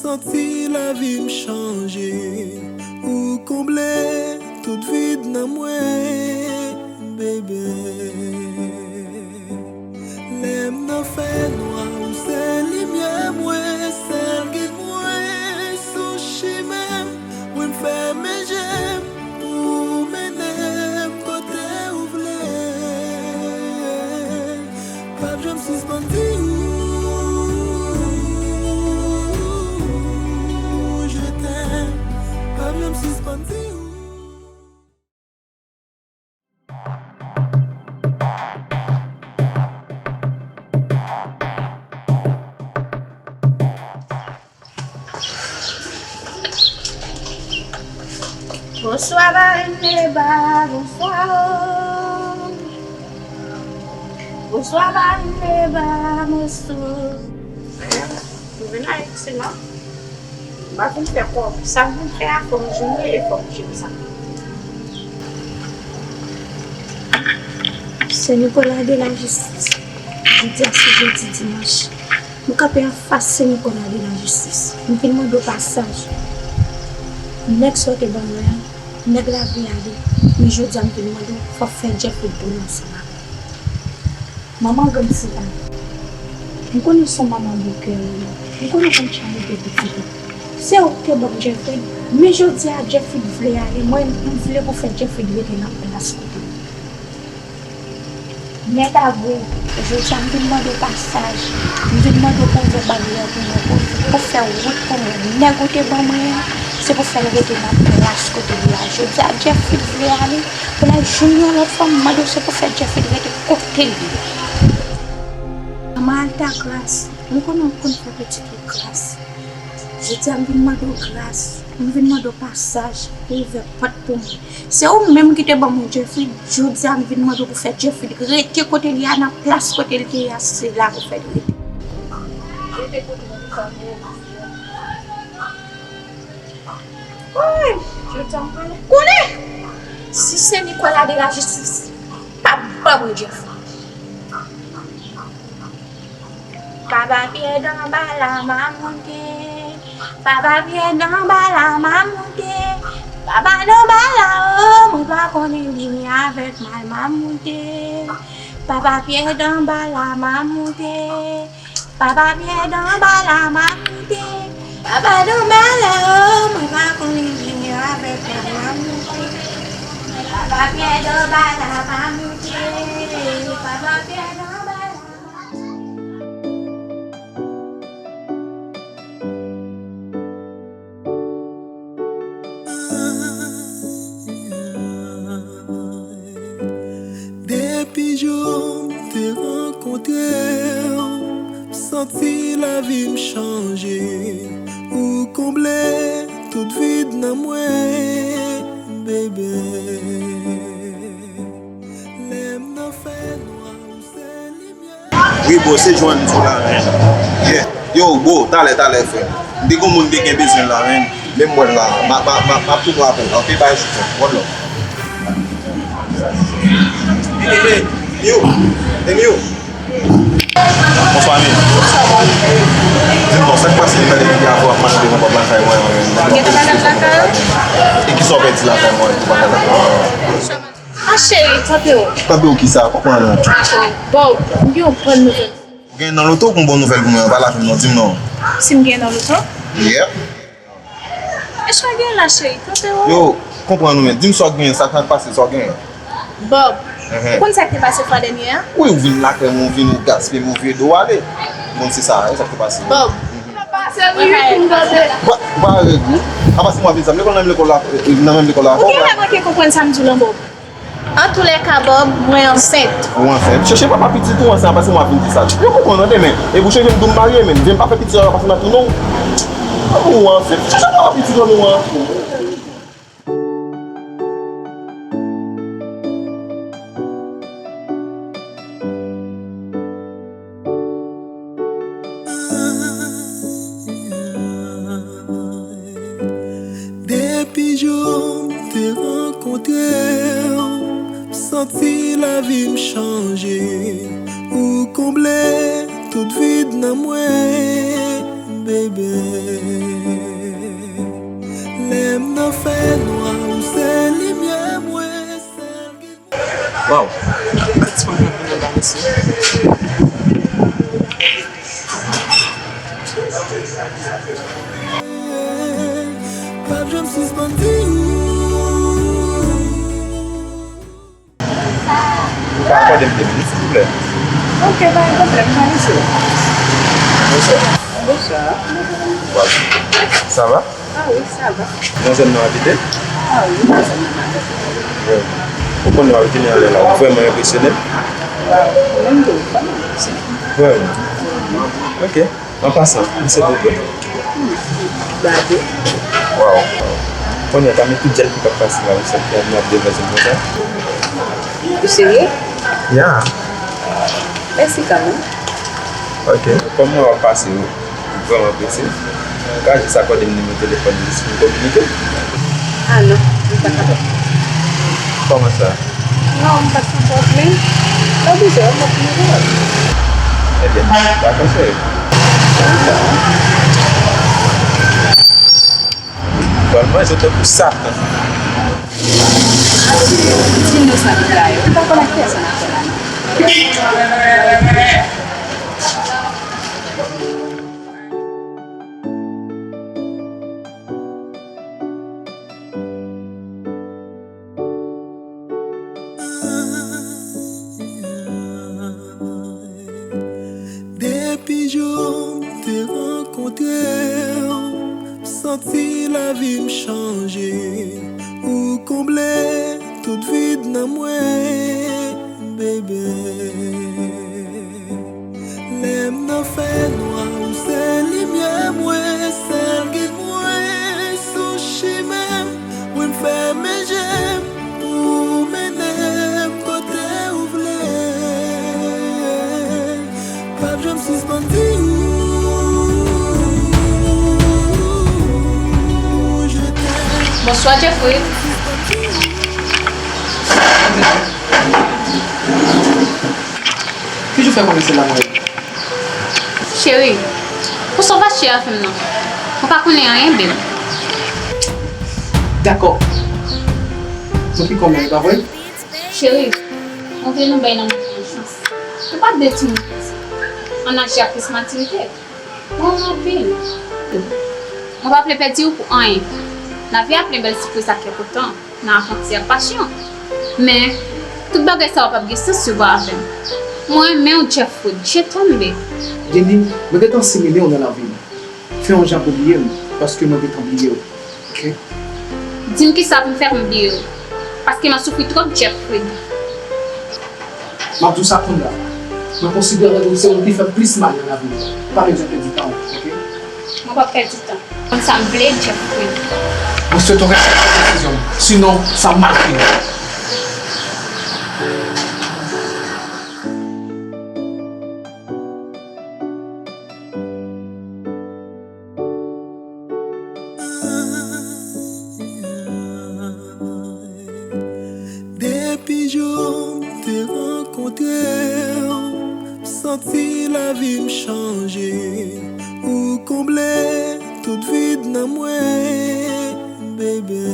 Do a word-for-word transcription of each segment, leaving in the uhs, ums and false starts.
Santi lavi m chanje, ou konble tout vid nan mwen, bebe. Lè m nan fènwa, ou se limyè mwen, sèl gid mwen sou chimen m. Wi, m fèmen je m pou w mennen m kote ou vle. P ap janm sispann di ou je t'aime. P ap janm sispann di ou. Bonswa, Marine Neba, bonswa o. Bonswa, Marine Neba, bonswa. M vin Ayiti, non. M pa vin fè kòb. Sa m vin fè a, fò m jwenn li e fò m jwenn sa. Sen Nicolas de la Justice. Jodi a se jodi dimanch. M kanpe anfas Sen Nicolas de la Justice. M vin mande w pasaj. Nèg sa w te ban mwen an, nèg la vle ale. Men jodi a m vin mande w, fò w fè Jeffrey boule ansanm avè m. Manman grann sila. M konnen se yon manman bon kè ou ye. M konnen w konn chale de pitit ou. Se ou ki te ban m Jeffrey. Men jodi a Jeffrey vle ale. Mwen, m vle pou w fè Jeffrey rete nan plas kote l. Nèg la vre, jodi a m vin mande w pasaj. M vin mande w pou w ouvè baryè pou mwen, pou, pou w fè wout pou mwen. Nèg ou te ban mwen an, se pou w fè l rete nan plas kote l ye a. Jodi a Jeffrey vle ale, pou l al jwenn yon lòt fanm, m mande w se pou w fè Jeffrey rete kote l ye. Manman Altagras, m konnen w konn fè pitit ou gras. Jodi a m vin mande w gras, m vin mande w pasaj pou w ouvè pòt pou mwen. Se ou menm ki te ban mwen Jeffrey, jodi a m vin mande w pou fè Jeffrey rete kote l ye a, nan plas kote l te ye a, se la pou fè l rete. Rete kote l ye a. Woy, jodi a m pral konnen si se Nicolas de la Justice p ap ban mwen Jeffrey. Papa Pyè anba la m a moute. Papa Pyè anba la m a moute. Papa anba la o, mwen pa konnen li avèk mal m a moute. Papa Pyè anba la m a moute. Papa Pyè anba la m a moute. Papa anba la o, mwen pa konnen li avèk mal m a moute. Papa Pyè anba la m a moute. Papa Pyè anba la. Depi jou m te rankontre w, m santi lavi m chanje. Ou konble tout vid nan mwen, bebe. Lè m nan fènwa, ou se limyè. Wi, bro, se Joan sou la, men. Yeah. Yo, bro, talè, talè, frè. M te gon moun te gen bezwen la, men. Men m wè l la. M a, m a, m a, m ap tounen apre. Ok, bay, frè. One love. Hey, hey, Miu. Hey, Miu. Bonswa, Miu. Di m non, sa k pase, m tande depi yè a w ap mache devan pòt lakay mwen. Ou gentan pèdi lakay ou? E kisa w pèdi lakay mwen? Ou pa ka lakay mwen. Ah, cheri, kanpe w. Kanpe w kisa? Konprann ou? Bon, m gen yon bon nouvèl. Ou gen nan loto ou gen yon bon nouvèl pou mwen? Pale avè m non, di m non. Si m gen nan loto? Yeah. E sa w gen la, cheri? Kanpe w. Yo, konprann ou, men. Di m sa w gen, sa k pase, sa w gen. Bob, ou konn sa k te pase fwa dènye a? Wi, ou vin lakay mwen, ou vin, ou gaspiye, ou vire do w ale. Ou konn se sa, e sa k te pase. Bob. Ou pa règ ou. Apa se mwen vin sa, m lekòl nan menm lekòl la, nan menm lekòl la. Ou genlè manke konprann sa m di w lan, Bob. Antoulèka, Bob, mwen ansent. Ou ansent? Chèche papa pitit ou ansent, apa se mwen vin di sa. Yo konprann, tande, men. Epi ou chèche m di w m marye, men. Vin pa fè pitit sa, apa se m ap tounen w. Ou ansent? Chèche papa pitit ou an. Depi jou m te rankontre w, m santi lavi m chanje. Ou konble tout vid nan mwen, Baby, lè m nan fènwa, ou se limyè mwen, sèl gid mwen. Waw! Atis mwen vin vin la, mesye. P ap janm sispann di ou. Ou ka akòde m de minit, silvouplè? Ok, pa gen pwoblèm, m pral ede w. Bonswa. Bonswa. Sa va? Ah wi, sa va. Nan zòn nan w abite? Ah wi, nan zòn nan m abite. Wi. Ou konnen w abite, men anlè la, ou vrèman enpresyone m. Waw, ou menm tou, ou vrèman enpresyone m. Vrèman? Ok. An pasan, li se bebe. Gade. Waw. Kounye a, pami tout djèl ki p ap pase la, ou santi a nou ap devanse m konsa? Ou serye? Ya. Mèsi kanmenm. Ok. Kòm mwen w ap pase, ou vrèman prese, ou ka jis akòde m nimewo telefòn jis pou n kominike? Ah non, m pa kapab. Kòman sa? Non, m pa santi w plen. Pa oblije, w ap mete m deyò. Ebyen, dakò, cheri. Pral manje tankou Satan. Ti inosan ki la yo. Ou pa konn ak kiyès ann afè la, non. Depi jou m te rankontre w, m santi lavi m chanje. Ou konble tout vid nan mwen, bebe. Lè m nan fènwa, ou se limyè mwen, sèl gid mwen sou chimen m. Wi, m fèmen je m pou w mennen m kote ou vle. P ap janm sispann di ou, je t'aime. Bonswa, Jeffrey. Ki jan w fè konnen se la mwen ye? Cheri, pou sa w fache avè m nan, mwen pa konnen anyen, babe. Dakò. Mwen pi kòmè, e pa vre? Cheri, mwen vle nou bay lanmou nou yon chans. Nou pa de timoun konsa. Ann aji ak plis matirite. Mwen renmen anpil. Mwen pa vle pèdi w pou anyen. Lavi a plen bèl sipriz ak kè kontan. Nan avanti ak pasyon. Men, tout bagay sa yo p ap gen sans si w pa avè m. Mwen renmen w, Jeffrey, je t'aime, babe. Jenny, mwen gentan asimile w nan lavi m. Fè yon jan pou bliye m, paske mwen gentan bliye w, oke? Di m kisa pou m fè pou m bliye w, paske m ap soufri twòp, Jeffrey. M ap di w sa kounye a. Mwen konsidere w se moun ki fè m plis mal nan lavi m. Pa bezwen pèdi tan w, oke? Mwen p ap pèdi tan. Konn sa m vle, Jeffrey. Mwen swete w respekte desizyon m, sinon sa mal fini. Depi jou m te rankontre w, m santi lavi m chanje. Ou konble tout vid nan mwen, bebe.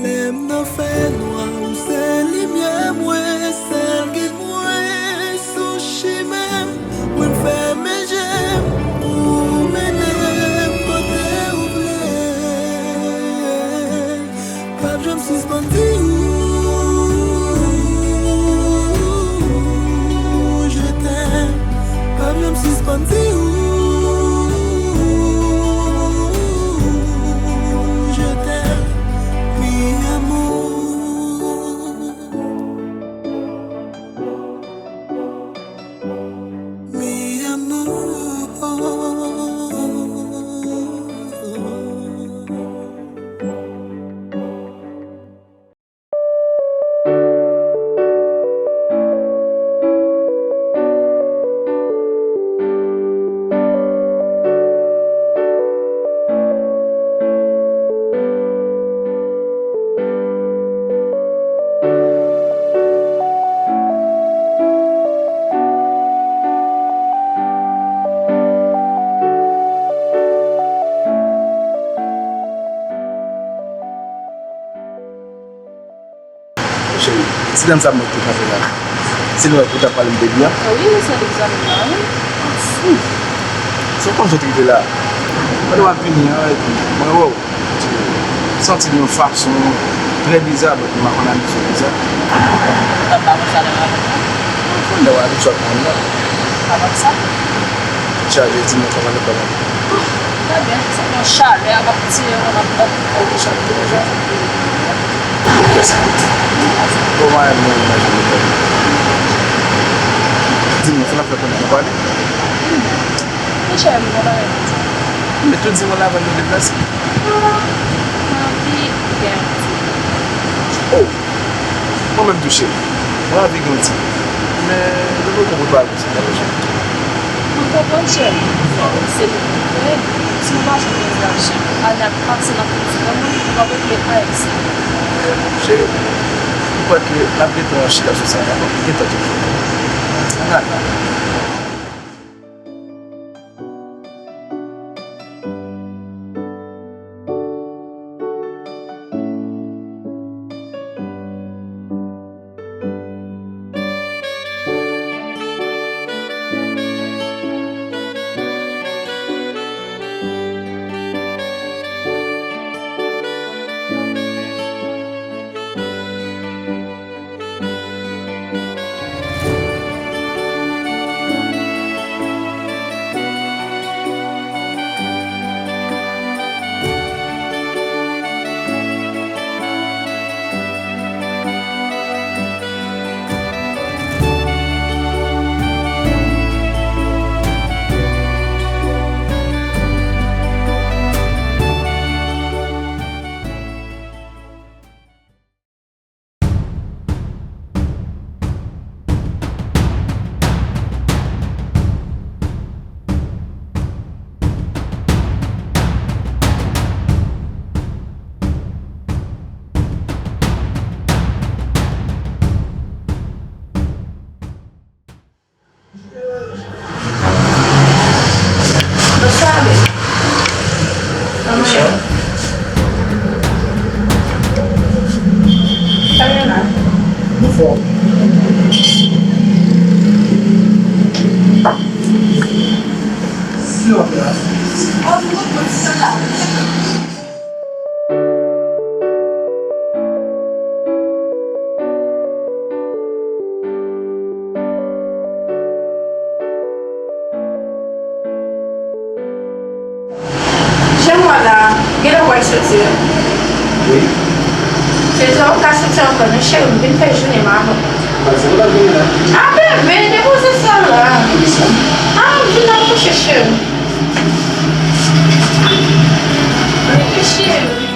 Lè m nan fènwa, ou se limyè mwen, sèl gid mwen sou chimen m. Wi, m fèmen je m pou w mennen m kote ou vle. P ap janm sispann di ou, je t'aime. P ap janm sispann di ou, je t'aime, mi amor. Ti dam sa mwen te kanpe la. Se nou pou ta pale m de li a? Wi, se egzamen nan, wi. Fou. Se konn sot rive la. Pandan w ap vini an, epi mwen wè w santi l yon fason trè biza, but m pa konn abitye konsa. Ou t ap ba mwen chalè m avè w? Mwen konn lè w abitye ak moun nan. Pa konn sa? Chaje, di mwen kòman nou kòman. Trè byen, se yon chalè a k ap tire mwen nan pòt. Ou te chante deja? Kisa? Kòman mwen imajine kò m? Di mwen, sa n ap fè kounye a, nou pale? Monchè, m gen yon bagay pou di w. Men tou di mwen l avan nou deplase. Mwen anvi gen yon ti. Oh! Mwen menm tou cheri, mwen anvi gen yon ti. Men nou poko prepare pou sa, pa vre cheri? Mwen konprann cheri, se nou ki prè. Si nou pa jwenn yon ti gason, ane ap pase n ap fè ti granmoun, nou p ap regle anyen isit. Cheri, m kwè ke n ap gentan chita sou sa, dakò? Li gentan toujou. Ann ale. Jan m wè la, genlè w pral soti, wi. Wi. Se jan w ka soti ankò, non, cheri, m vin fè jounen m avè w. Pase w la vini la. A, bebe, depoze sa la. Ki sa? A, m vin ap kouche, cheri. Bebe, cheri.